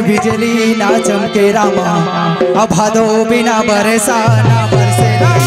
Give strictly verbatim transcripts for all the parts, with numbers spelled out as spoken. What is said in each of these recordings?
बिजली ना चमके रामा, अब भादो बिना बरसा ना बरसे रामा।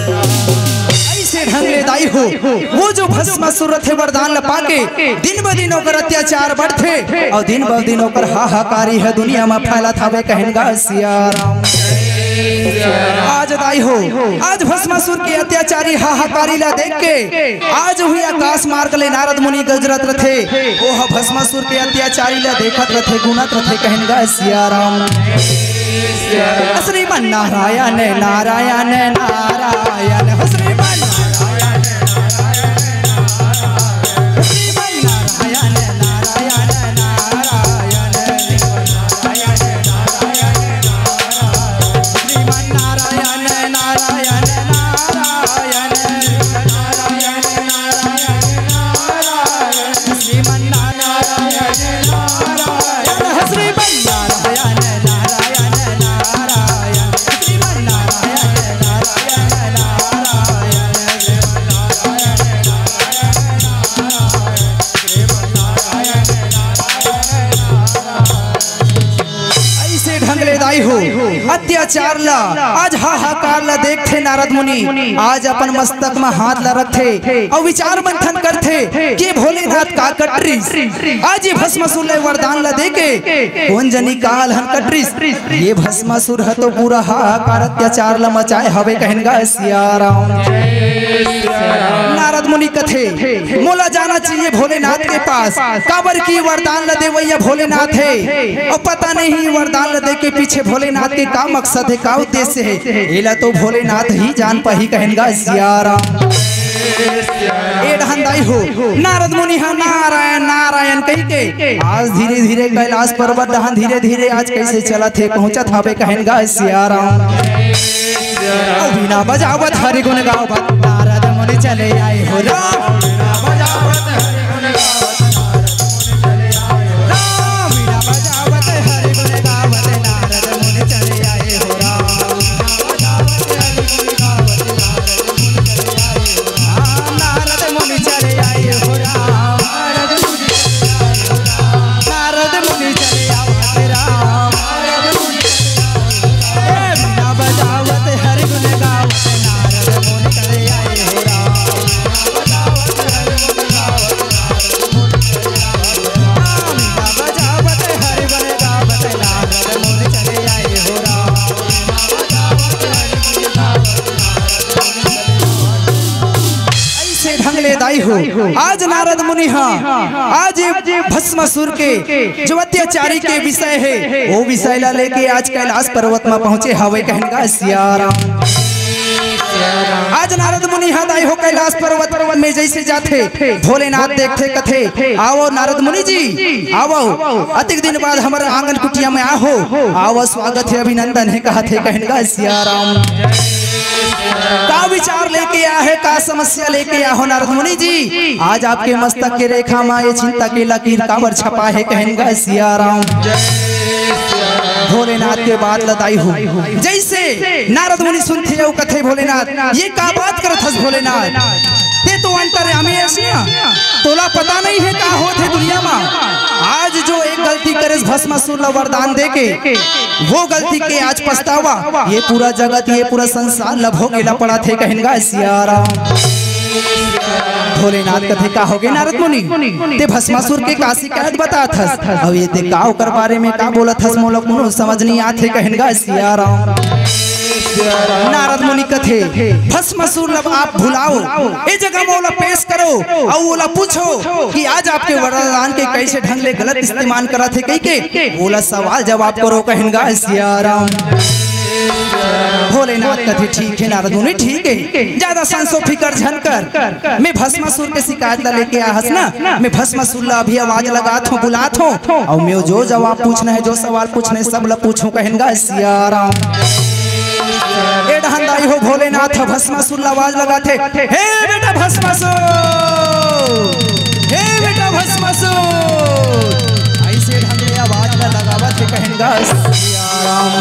ऐसे ढंग ले दाई हो, वो जो भस्मासुर रथे वरदान ल पाके, दिन ब दिन ओकर अत्याचार बढ़थे अउ दिन ब दिन ओकर हाहाकारी ह दुनिया म फैलत हवे, कहेन गा सिया राम। आज दाई हो, आज भस्मासुर के अत्याचारी हाहाकारी ला देख के, आज उही आकाश मार्ग ले नारद मुनि गुजरत रथे, ओह भस्मासुर के अत्याचारी ला देखत रथे, गुनत रथे, कहेन गा सिया राम। श्रीमन नारायण, नारायण, नारायण, श्रीमन नारायण, नारायण, श्रीमन नारायण, नारायण, नारायण, श्रीमन नारायण, नारायण, नारायण, श्रीमन नारायण, नारायण, श्रीमन नारायण, नारायण, श्रीमन नारायण, नारायण, नारायण, श्रीमन नारायण, नारायण, नारायण, श्रीमन नारायण, नारायण, नारायण। ऐसे ढंग ले दाई हो, अत्याचार ला, आज हाहाकार ला देखथे नारद मुनि, आज अपन मस्तक म हाथ ला रखथे अउ विचार मंथन करथे कि भोलेनाथ का कटरिस, आज ये भस्मासुर ले वरदान ला देके कोन जनी काल हन कटरिस, ये भस्मासुर ह तो पूरा हाहाकार अत्याचार ला मचाए हवे, कहेन गा सिया राम। नारद मुनि कथे, मोला जाना चाहिए भोलेनाथ के पास, काबर कि वरदान ला देवैया भोलेनाथ हे, अउ पता नहीं वरदान ला दे के पीछे भोलेनाथ के का मकसद हे, का उद्देश्य हे, एला तो भोलेनाथ ही जान पाही, कहेन गा सिया राम। ए डहन दाई हो, नारद मुनि ह नारायण, नारायण कहि के आज धीरे-धीरे कैलाश पर्वत डहन धीरे-धीरे आज कैसे चलत हे, पहुंचत हवे, कहेन गा सिया राम। अउ बीना बजावत हरि गुण गावत नारद मुनि चले आए हो राम। राम, बीना बजावत हरि गुण गावत नारद मुनि चले आए हो राम। नारद मुनि चले आए हो राम। नारद मुनि चले आवत राम। ए बीना बजावत हरि गुण गावत नारद मुनि चले आए हो राम। बीना बजावत हरि गुण गावत नारद मुनि चले आए हो राम। ऐसे ढंग ले दाई हो, आज नारद मुनि ह, आज ये भस्मासुर के जो अत्याचारी के विषय हे, वो विषय ला लेके आज कैलाश पर्वत म पहुंचे हवे, कहेन गा सिया राम। आज नारद मुनि ह दाई हो कैलाश पर्वत, पर्वत में जैसे जाथे, भोलेनाथ देखथे, कथे, "आवो नारद मुनि जी, आवो, अतिक दिन बाद हमर आंगन कुटिया में आहो, आवो, स्वागत हे, अभिनंदन हे," कहथे, कहेन गा सिया राम। का विचार लेके आ हे, का समस्या लेके आ हो नारद मुनि जी? आज आपके मस्तक के रेखा मा ये चिंता के लकीर काबर छपा हे, कहेन गा सिया राम। भोलेनाथ के बात ल दाई हो, जैसे नारद मुनि सुनथे अउ कथे, "भोलेनाथ, ये का बात करत हस भोलेनाथ?" ते तो अंतर्यामी हस ना, तोला पता नहीं है का होत हे दुनिया मा। आज जो एक गलती करेस भस्मासुर ला वरदान देके, वो गलती के आज पछतावा ये पूरा जगत, ये पूरा संसार ला भोगे ला पड़त हे। कहेन गा सियाराम। भोलेनाथ कथे, का होगे नारद मुनि, ते भस्मासुर के का शिकायत बतात हस? अउ ये ते का ओकर बारे में का बोलत हस, मोला कोनो समझ नहीं आत हे। कहेन गा सियाराम। नारद मुनि कथे, भस्मासुर ला आप भुलाओ, ए जगह में ओला पेश करो, अउ ओला पूछो कि आज आपके वरदान के कैसे ढंग ले गलत इस्तेमाल करत हे कहिके, ओला सवाल जवाब करो। कहेन गा सियाराम। भोलेनाथ कथे, ठीक है नारद मुनि, ठीक है, ज्यादा संसो फिकर झन कर। मैं भस्मासुर के शिकायत ला लेके आ हस ना, मैं भस्मासुर ला अभी आवाज लगात हूँ, बुलात हूँ, अउ मैं जो जवाब पूछना है, जो सवाल पूछना है, सब ला पूछूं। कहेन गा सियाराम। ए डहन दाई हो, भोलेनाथ ह भस्मासुर ला आवाज लगाथे, हे बेटा भस्मासुर, हे बेटा भस्मासुर, ऐसे ढंग ले आवाज ला लगावत हे। कहेन गा सियाराम।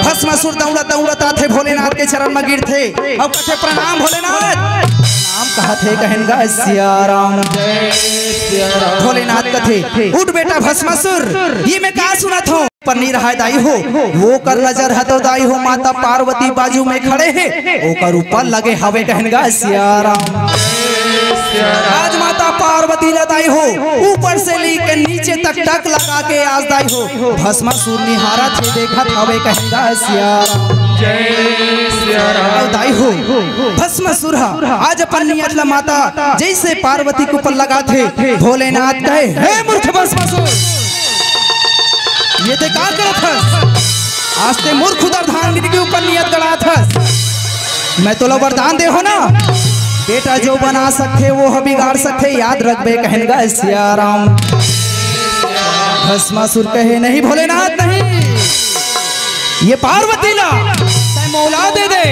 भस्मासुर दौड़त दौड़त आथे, भोलेनाथ के चरण म गिरथे अउ कथे, प्रणाम भोलेनाथ। प्रणाम कहत हे, कहेन गा सियाराम। भोलेनाथ कथे, उठ बेटा भस्मासुर, ये मैं का सुनत हूँ? पर नहीं रहाय दाई हो, वो कर नजर ह तो दाई हो, माता पार्वती बाजू में खड़े हे, ओकर ऊपर लगे हवे। कहेन गा सियाराम। आज माता पार्वती ला दाई हो, ऊपर से लेके नीचे तक टक लगा के आज दाई हो भस्मासुर निहारत हे, देखत हवे। कहेन गा सियाराम। अउ दाई हो, भस्मासुर ह आज अपन नियत ला माता जैसे पार्वती के ऊपर लगाथे, भोलेनाथ कहे, हे मूर्ख भस्मासुर, ये ते का करत हस? आज ते मूर्ख अर्धांगिनी के ऊपर नियत गड़ात हस। मैं तोला वरदान दे हो ना, बेटा जो बना सकथे वो ह बिगाड़ सकथे, याद रखबे। कहेन गा सियाराम। भस्मासुर कहे, नहीं भोलेनाथ नहीं, ये पार्वती ला तै मोला दे दे,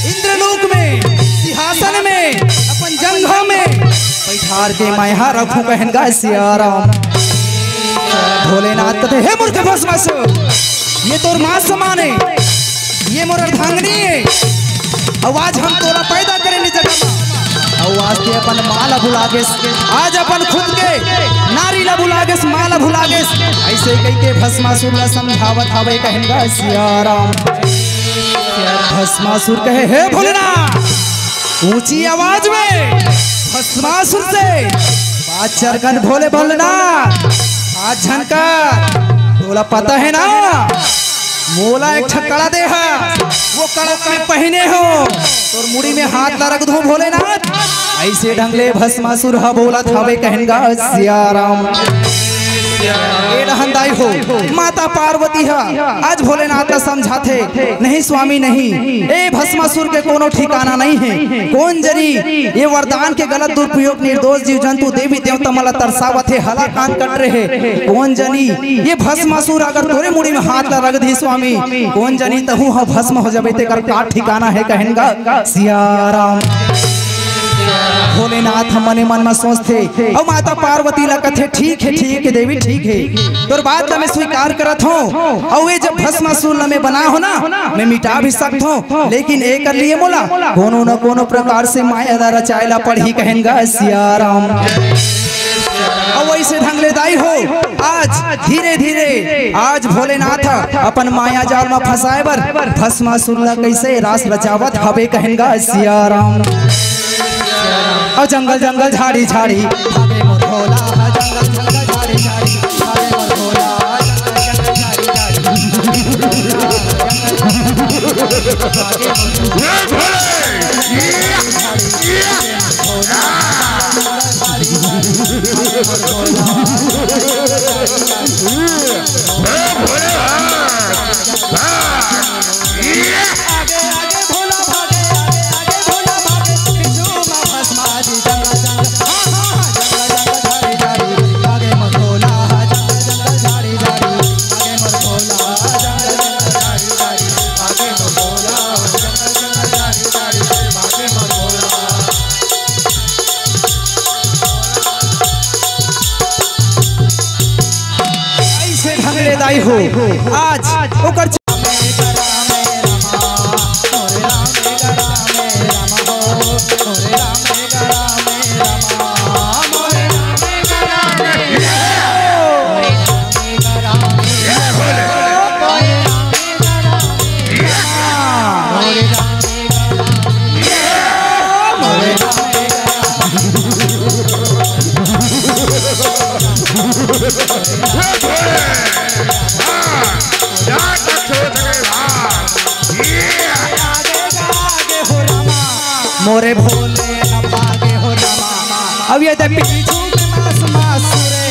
इंद्रलोक में सिंहासन में अपन जंघा में बैठार के मैं हा रखूं। कहेन गा सियाराम। भोलेनाथ कथे, हे मूर्ख भस्मासुर, ये तोर माँ समान हे, ये मोर अर्धांगिनी हे। अउ आज हम तोला पैदा करे ले जगह मा, अउ आज ते अपन माँ ला भुला गेस, आज अपन खुद के नारी ला भुला गेस, माँ ला भुला गेस। ऐसे कहिके भस्मासुर ला समझावत हवे। कहेन गा सियाराम। भस्मासुर कहे, हे भोलेनाथ, ऊंची आवाज में भस्मासुर से बात चरकन भोले भोलेनाथ, आज झनका तोला पता है ना, मोला एक ठा कड़ा दे हा, वो कड़ा मैं पहिने हो, तोर मुड़ी में हाथ ला रख दूं भोलेनाथ। ऐसे ढंग ले भस्मासुर ह बोलत हवे। कहेन गा सियाराम। ए डहन दाई हो, माता पार्वती ह आज भोलेनाथ ला समझाथे, नहीं स्वामी नहीं, ए भस्मासुर के कोनो ठिकाना नहीं हे। कोन जनी ये वरदान के गलत दुरुपयोग, निर्दोष जीव जंतु देवी देवता मन ला तरसावत हे, हलाकान कट रहे। कोन जनी ये भस्मासुर अगर तोरे मुड़ी में हाथ ला रख दी स्वामी, कोन जनी तहू ह भस्म हो जाबे, तेकर का ठिकाना हे। कहेन गा सियाराम। भोलेनाथ ह मने मन म सोचथे अउ माता पार्वती ला कथे, ठीक हे, ठीक हे देवी, ठीक हे, तोर बात ला मैं स्वीकार करत हूँ। अउ ये जब भस्मासुर ला मैं बना हो ना, मैं मिटा भी सकत हूँ, लेकिन एकर लिए मोला कोनो न कोनो प्रकार से माया ला रचाए ला पड़ही। कहेन गा सियाराम। अउ वैसे ढंग ले दाई हो, आज धीरे धीरे आज भोलेनाथ अपन माया जाल म फंसाए बर भस्मासुर ला कैसे रास रचावत हवे। कहेन गा सियाराम। अउ जंगल जंगल झाड़ी झाड़ी भागे मोर भोला, जंगल जंगल झाड़ी झाड़ी भागे मोर भोला, जंगल जंगल झाड़ी झाड़ी। ऐसे ढंग ले दाई हो, आज ओकर रे भोले न भागे हो रामा। अब ये दे पीछू में मास मास रे,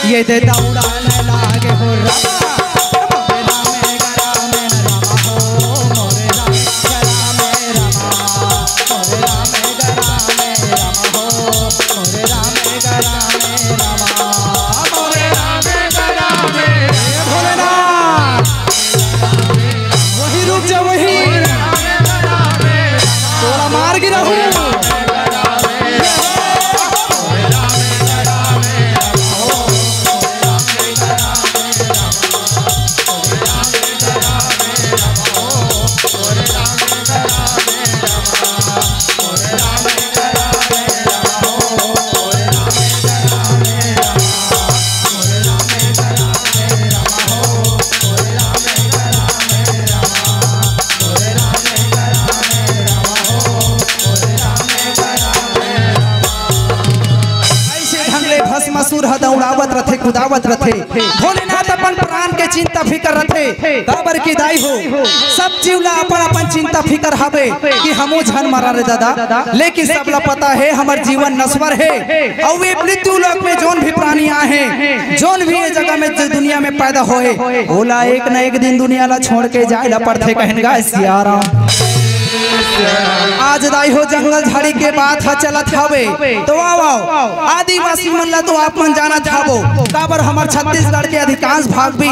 ये दे दौड़ाने लागे हो रामा। भोलेनाथ, वही रुक जा, वही। तोला मार गिराहूं। ऐसे ढंग ले भस्मासुर ह दौड़ावत रथे, कुदावत रथे। भोलेनाथ अपन प्राण के चिंता फिकर रथे। काबर के दाई हो, सब जीव ला अपन अपन चिंता फिकर हवे कि हमू झन मरा रे दादा। लेकिन सबला पता हे हमर जीवन नश्वर हे, अउ ये मृत्यु लोक में जोन भी प्राणी आहे, जोन भी ये जगह में, जो दुनिया में पैदा होए, ओला एक न एक दिन दुनिया ला छोड़ के जाए ला पड़थे। कहिन गा सियाराम। आज दाई हो, जंगल झाड़ी के बात ह चलत हवे, तो आओ, आओ, आदिवासी मन ला तो आप मन जानत हवो, काबर हमर छत्तीसगढ़ के अधिकांश भाग भी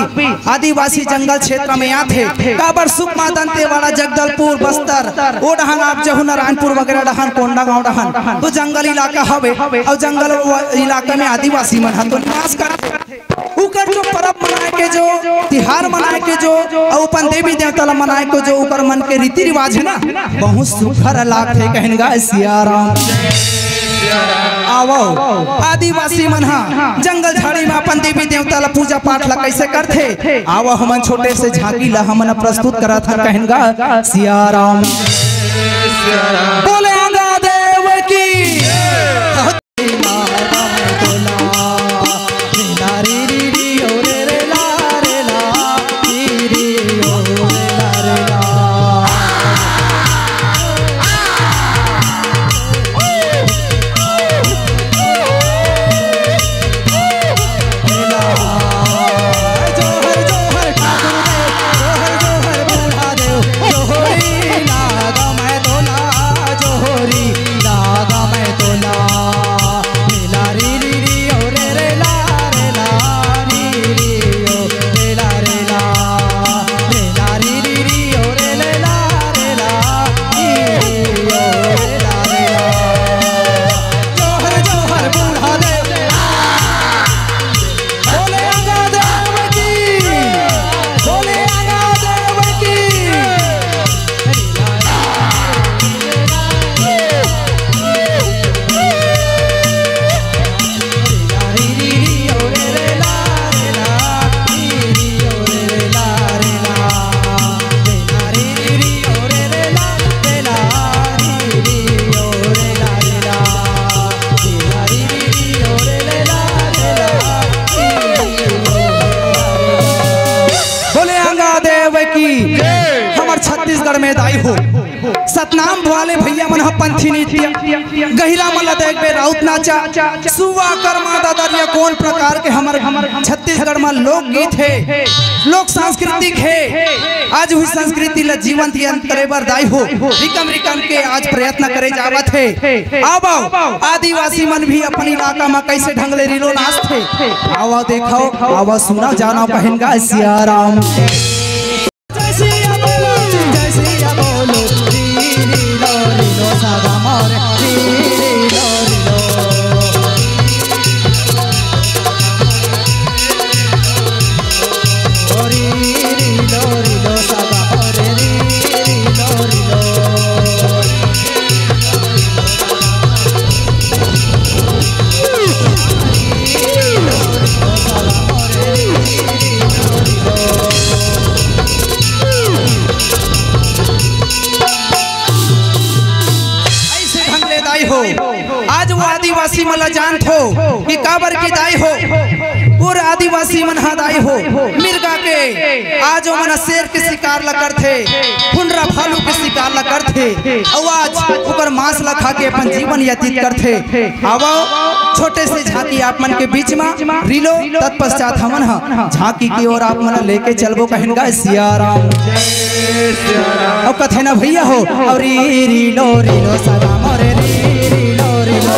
आदिवासी जंगल क्षेत्र में आथे। काबर सुकमा, दंतेवाड़ा, जगदलपुर, बस्तर, ओ डहन आप जहू, नारायणपुर वगैरह डहन, कोंडागांव डहन, तो जंगल इलाका हवे, अउ जंगल व-, इलाका में आदिवासी मन ह तो निवास करथे। उकर जो परब मनाए के, जो तिहार मनाए के, जो अउ अपन देवी देवता ला मनाए के, जो उकर मन के रीति रिवाज हे ना, बहुत सुघर लागथे। कहिन गा सियाराम। आवो, आदिवासी मन हा जंगल झाड़ी में अपन देवी देवता ला पूजा पाठ ला कैसे करथे, आवो हमन छोटे से झांकी ला हमन प्रस्तुत करत हन। कहिन गा सियाराम। बोले आंगा देव की। बोले आंगा देव की। हमर छत्तीसगढ़ में दाई हो, सतनाम वाले भैया मन ह पंथी नृत्य, गहिरा मन ल देखबे राउत नाचा, सुआ, कर्मा, ददरिया, कोन प्रकार के हमर छत्तीसगढ़ म लोकगीत हे, लोक सांस्कृतिक हे। आज उही संस्कृति ल जीवंत यान करे बर दाई हो, रिकम रिकम के आज प्रयत्न करे जावत हे। आवो, आदिवासी मन भी अपन इलाका म कैसे ढंग ले रीलो नाचथे। आवो, देखो, आवो, सुनो, जानो, कहिन गा सियाराम। ऐसे ढंग ले दाई हो, आज वो आदिवासी मन ल जानत हो कि काबर के दाई हो, पूरा आदिवासी मन ह दाई हो, मिर्गा के आज ओमन शेर के शिकार ला करथे, हुंडरा भालू के शिकार ला करथे, अउ आज ओकर मांस ला खा के अपन जीवन व्यतीत करथे। आवो, छोटे से झांकी आप मन के बीच म रिलो, तत्पश्चात हमन ह झांकी की ओर आप मन ला लेके चलबो कहिन गा सियाराम। अउ कथे ना भैया हो, अउ री री लो री लो सदा मोरे री री लो री लो।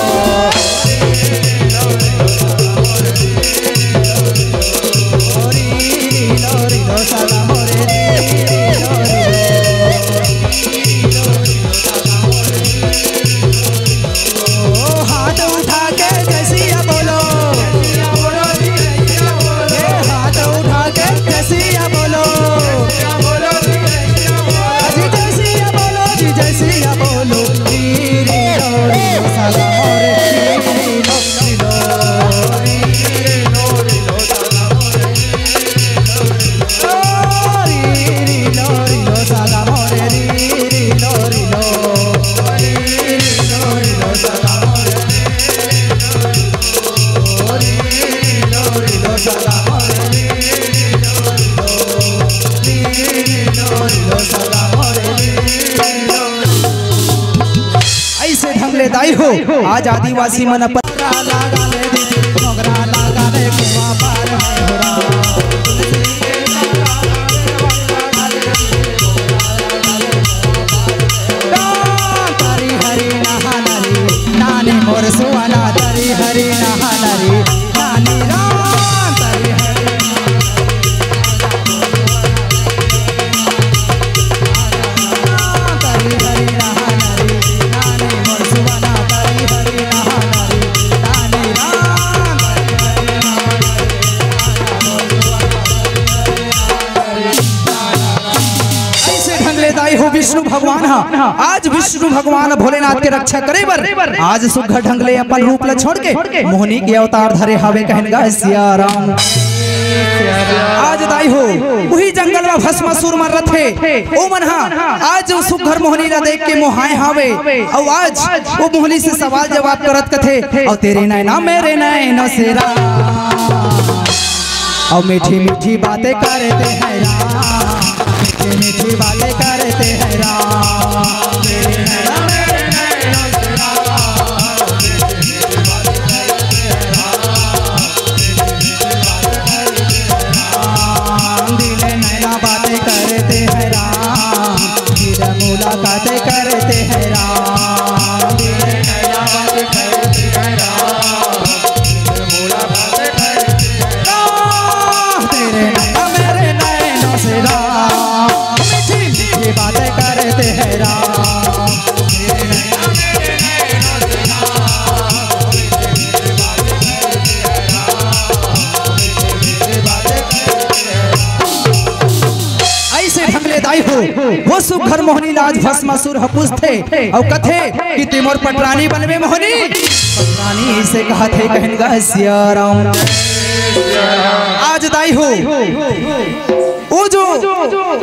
ओ हाथ उठा के जय सिया बोलो। ए हाथ उठा के जय सिया बोलो। अजी जय सिया बोलो, जी जय सिया बोलो। री री लो री लो सदा मोरे री री लो री लो। ऐसे ढंग ले दाई हो, आज आदिवासी मन अपन ऐसे ढंग ले दाई हो विष्णु भगवान हा। आज विष्णु भगवान भोलेनाथ के रक्षा करे बर आज सुग्घर ढंग ले अपन रूप ला छोड़ के मोहनी के अवतार धरे हावे कहिन गा सियाराम। आज दाई हो उही जंगल में भस्मासुर मर रथे, ओ मन हा आज सुग्घर मोहनी ला देख के मोहाए हावे। अउ आज वो मोहनी से सवाल जवाब करत कथे, अउ तेरे नैना मेरे नैनों से राम, अउ मीठी मीठी बातें करते हैं राम, मीठी मीठी बातें करते हैं राम। राम, दिल नैना बातें करते हैं राम, दिल मुलाकातें करते हैं राम। दिल नैना बातें करते हैं राम, दिल मुलाकातें करते हैं राम। तेरे नैना मेरे नैनों से राम, मीठी मीठी बातें करते हैं राम। ऐसे ढंग ले दाई हो, वो सुघर मोहनी ला आज भस्मासुर ह पूछथे अउ कथे कि ते मोर पटरानी बनबे मोहनी? पटरानी से कहत हे कहिन गा सियाराम। आज दाई हो, ओ जो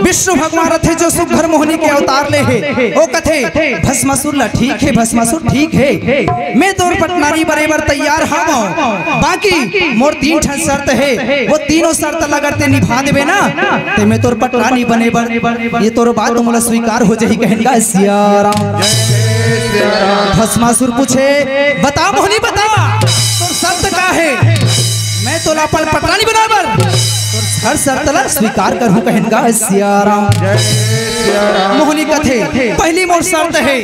विष्णु भगवान रथे जो सुघर मोहनी के अवतार ले हे, ओ कथे भस्मासुर ला ठीक हे, भस्मासुर ठीक हे, मैं तोर पटरानी बने बर तैयार हवं, बाकी मोर तीन ठन शर्त हे, वो तीनों शर्त ला अगर ते निभा देबे ना, ते मैं तोर पटरानी बने बर, ये तोर बात मोला स्वीकार हो जाही कहिन गा सियाराम। भस्मासुर पूछे, बता मोहनी बता, तोर शर्त का हे? मैं तोला अपन पटरानी बनाए बर तोर हर शर्त ला स्वीकार करहूं कहिन गा सियाराम। मोहनी कथे, पहली मोर शर्त हे,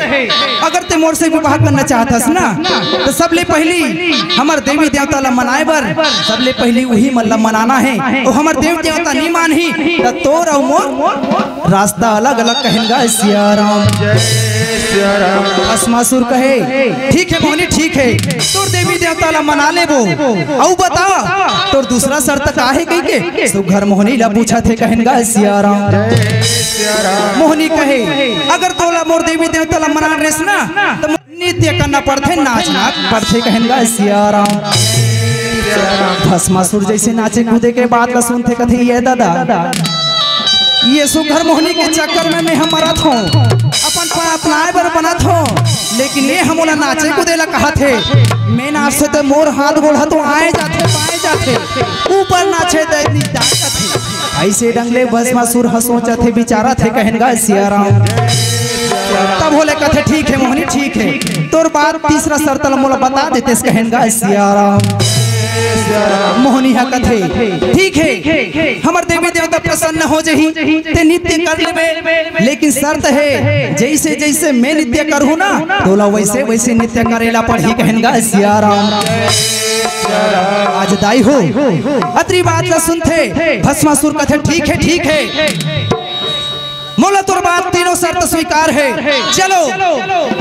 अगर ते मोर से विवाह करना चाहत हस ना, तो सबले पहली हमर देवी देवता ला मनाए बर सबले पहली उही मन ला मनाना हे। अउ हमर देवी देवता नी मानही, त तोर अउ मोर रास्ता अलग अलग कहिन गा सियाराम। भस्मासुर कहे, ठीक हे मोहनी, ठीक हे, तोर देवी देवता ला मना लेबो। अउ बता, तोर दूसरा शर्त का हे कहिके सुघर मोहनी ला पूछत हे कहिन गा सियाराम। मोहनी कहे, अगर तोला मोर देवी देवता ला मना रेस ना, त नृत्य करना पड़थे, नाचना पड़थे कहिन गा सियाराम। भस्मासुर जैसे नाचे कूदे के बात ला सुनथे कथे, ये दादा, ये सुघर मोहनी के चक्कर में मैं ह मरत हंव, अपन पांय अपनाए बर बनत हंव, लेकिन ये हमोला नाचे कूदे ला कहाथे। मैं नाचथे त मोर हाथ गोड़ ह तो आए जाथे, पाए जाथे, ऊपर नाचे त नीचे जाथे। अइसे ढंग ले भस्मासुर ह सोचथे, बिचारथे, कहेन गा सियाराम। तब होले कथे, "ठीक हे मोहनी, ठीक हे, तोर बात तीसरा शर्त ल मोला बता देतेस," कहेन गा सियाराम। मोहनी ह कथे, "ठीक हे, हमर देवी देवता प्रसन्न हो जही, ते नृत्य कर लेबे, लेकिन शर्त हे, जइसे जइसे मैं नृत्य करहूँ ना, तोला वइसे वइसे नृत्य करे ला पड़ही," कहेन गा सियाराम। आज दाई हो अतरी बात ला सुनथे, भस्मासुर कथे, "ठीक हे, ठीक हे, मोला तोर बात तीनों शर्त स्वीकार हे। चलो,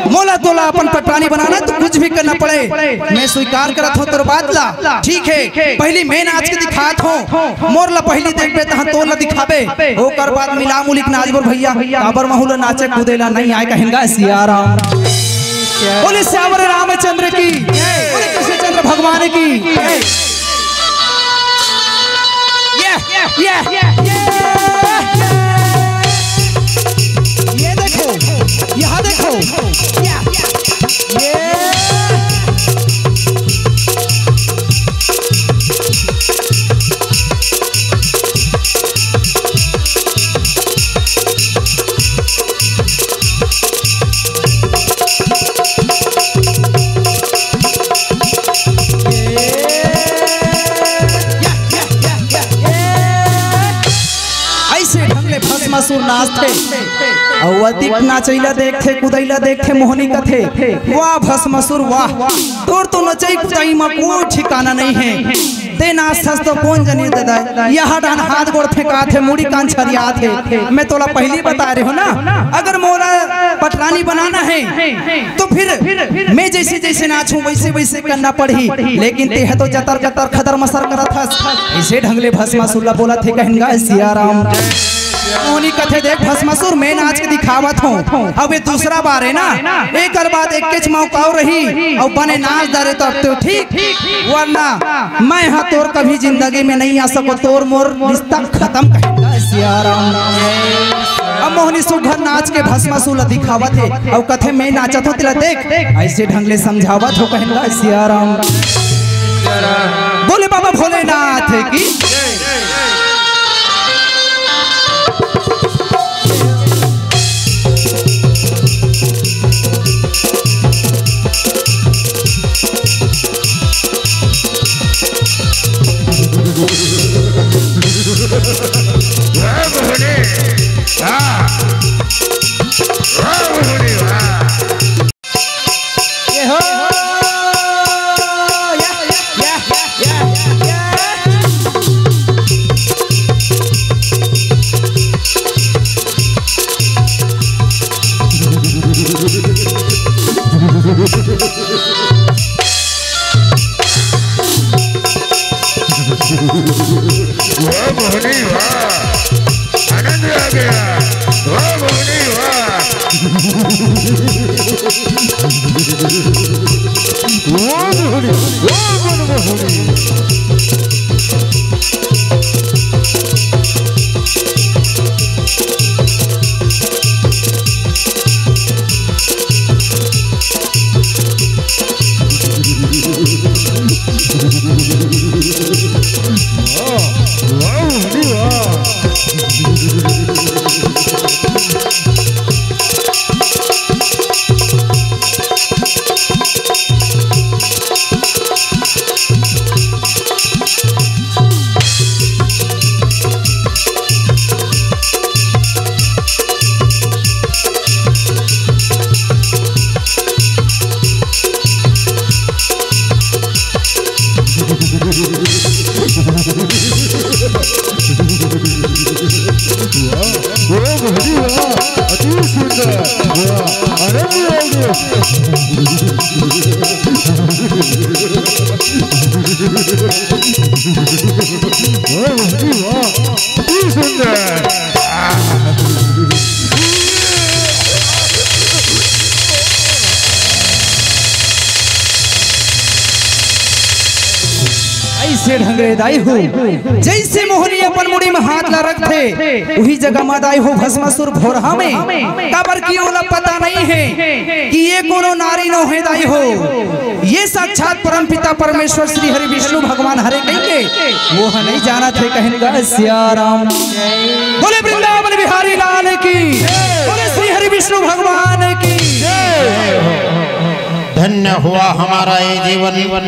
मोला तोला अपन पटरानी बनाना, तो कुछ भी करना पड़े, मैं स्वीकार करत हूँ तोर बात ला। ठीक हे, पहली मैं नाच के दिखात हूँ, मोर ला पहली देखबे, तहाँ तोर ला दिखाबे, ओकर बाद मिला मुलिक नाचबो भइया, काबर महू ला नाचे कूदे ला नइ आए," कहेन गा सियाराम। बोले सियावर रामचंद्र की, बोले कृष्णचंद्र भगवान की। ये, ये, ये, ये देखो, यहाँ देखो, ये, ये। अइसे ढंग ले भस्मासुर नाचथे, अउ अतिक नाचइला देखथे, कुदइला देखथे, मोहनी कथे, "वाह भस्मासुर, वाह, तोर तो नचई कुदई म कोई ठिकाना नइ हे।" ते नाचथस तो कोन जनी ददा, यहाँ डान हाथ गोड़ फेंकाथे, मुड़ी कान छरियाथे। मैं तोला पहली बता रहे हो ना, अगर मोला पटरानी बनाना हे, तो फिर मैं जइसे जइसे नाचहूँ, वइसे वइसे करना पड़ही। लेकिन तेह तो जतर कतर खदर मसर करत हस। अइसे ढंग ले भस्मासुर ला बोलथे, कहेन गा सियाराम। मोहनी कथे, "देख भस्मासुर, मैं नाच के दिखावत हूँ, अब ये दूसरा बार हे ना, एकर बाद एक्केच मौका अउ रही, अउ बने नाच डारे तो, अब तो ठीक, वरना मैं हा तोर कभी जिंदगी में नइ आ सकों, तोर मोर रिश्ता खतम," कहेन गा सियाराम। अब मोहनी सुघर नाच के भस्मासुर ला दिखावत हे, अउ कथे, "मैं नाचत हूँ, तेला देख।" अइसे ढंग ले समझावत हो, कहेन गा सियाराम। बोले बाबा भोलेनाथ की। वाह मोहनी, वाह। वाह मोहनी, वाह। ये हो। या, या, या, या, या। वाह मोहनी, वाह। आनंद आ गया। वाह मोहनी, वाह। वाह मोहनी, वाह मनमोहनी। वाह, वाह, वाह। वाह, वाह, वाह, अति सुंदर। वाह, आनंद आ गया। वाह, वाह, वाह, अति सुंदर। ढंग ले दाई हो, जइसे मोहनी अपन मुड़ी में हाथ ला रखथे, उही जगह म दाई हो भस्मासुर भोरहा में, काबर कि ओला पता नइ हे कि ये कोनो नारी नो हे दाई हो, ये साक्षात परम पिता परमेश्वर श्री हरि विष्णु भगवान हरे कहिके वो ह नइ जानत हे। कहिन गा सिया राम। बोले वृंदावन बिहारी लाल की, बोले श्री हरि विष्णु भगवान की। धन्य हुआ हमारा ये जीवन।